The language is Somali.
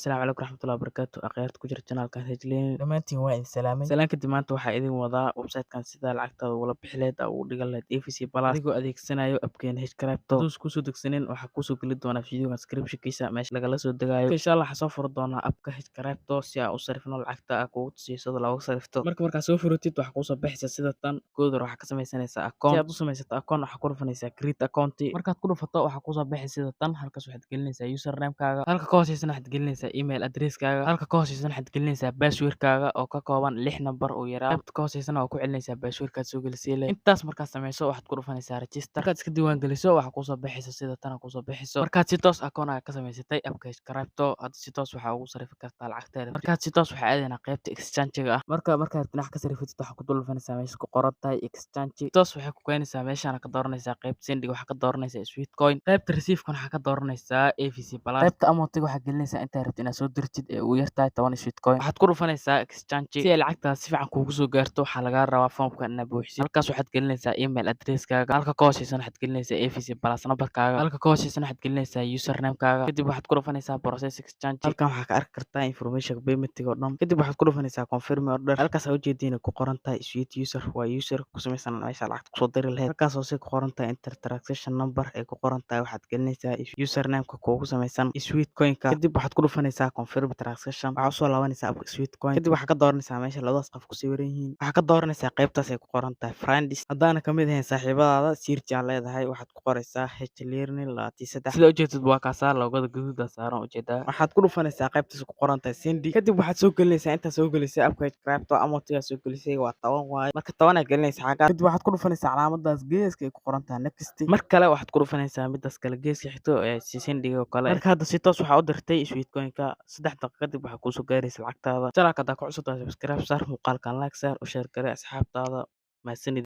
Asalaamu calaykum waraxmatullahi wabarakaatu. Akhyaarta ku jira channelkan Hejlin, dhammaantiin waa idin salaamay. Salaan kadib, maanta waxaa idin wadaa website-kan sida lacagtaada ugula bixi lahayd, aa ugu dhigan lahayd EVC Plus adigoo adeegsanayo appkeena H Crypto. Hadduu kusoo degsanin, waxaa kusoo geli doonaa videogan description-kiisa meesha lagala soo degaayo. Insha Allah waxaa soo furi doonaa appka H Crypto si aan u sarifno lacagta, aa kugu tusiyo sida looga sarifto. Marka markaa soo furatid, waxaa kuusoo baxaysa sida tan. Koodar waxaa ka samaysanaysaa account. Si aad u samaysato account, waxaa ku dhufanaysaa create account. Markaad ku dhufato, waxaa kuusoo baxaysa sida tan. Halkaas waxaad gelinaysaa username-kaaga, halka ka hooseysana waxaad gelinaysaa email address-kaaga, halka ka hooseysana waxaad gelinaysaa password-kaaga oo ka kooban lix number oo yaraa. Qaybta ka hooseysana waa ku celinaysaa password-kaad soo gelisay le. Intaas markaad sameyso, waxaad ku dhufanaysaa register. Markaad iska diiwaan geliso, waxaa kuusoo baxaysa sida tan kuusoo baxayso. Markaad si toos account aa ka samaysatay appka H Crypto, hadda si toos waxaa ugu sarifi kartaa lacagteeda. Markaad si toos waxaa aadaynaa qaybta exchange-ga ah. Marka markaad dhinac ka sarifatid, waxaa ku dul dhufanaysaa meesha ku qoran tahay exchange. Toos waxay ku keenaysaa meeshaan. Ka dooranaysaa qaybta sending, waxaa ka dooranaysaa Sweatcoin. Qaybta receive-kan waxaa ka dooranaysaa EVC Plus. Qaybta amount-iga waxaa gelinaysaa intaa rabtid inaad soo dirtid ee ugu yartahay 10 Sweatcoin. Waxaad ku dhufanaysaa exchange. Si ay lacagtaas si fiican kuugu soo gaarto, waxaa lagaa rabaa foomkan inaad buuxisid. Halkaas waxaad gelinaysaa email address-kaaga, halka ka hooseysana waxaad gelinaysaa EVC Plus number-kaaga, halka ka hooseysana waxaad gelinaysaa username-kaaga. Kadib waxaad ku dhufanaysaa process exchange. Halkan waxaa ka arki kartaa information payment-iga oo dhan. Kadib waxaad ku dhufanaysaa confirm order. Halkaas aa ujeediin ku qoran tahay sweat user, waa user ku samaysan meesha lacagta kusoo diri lahayd. Halkaas hoose ku qoran tahay enter transaction number ay ku qoran tahay, waxaad gelinaysaa username-ka kuugu samaysan Sweatcoin-ka. Kadib waxaad ku dhufanaysaa confirm transaction. Waxaa usoo laabanaysaa appka Sweatcoin. Kadib waxaa ka dooranaysaa meesha labadaas qof ku sawiran yihiin. Waxaa ka dooranaysaa qaybtaas ay ku qoran tahay friends. Haddaana kamid ahayn saaxiibadaada, search aa leedahay, waxaad ku qoraysaa H Learning 23. Sida ujeedid, waa kaasaa loogada gaduuda saaran ujeedaa. Waxaad ku dhufanaysaa qaybtaas ku qoran tahay send. Kadib waxaad soo gelinaysaa intaa soo gelisay appka H Crypto. Amount-igaa soo gelisay waa 10 waaye. Marka 10 aa gelinaysaa xaggaa. Kadib waxaad ku dhufanaysaa calaamadaas geeska ay ku qoran tahay next. Mar kale waxaad ku dhufanaysaa midaas kale geeska xigto ee sendiga oo kale. Marka hadda si toos waxaa u dirtay Sweatcoin-ka. 3 daqiiqo kadib waxaa kuusoo gaaraysa lacagtaada. Channelka haddaa ku cusub tahay, subscribe saar, muuqaalkan like saar, u share garee asxaabtaada. Mahadsanid.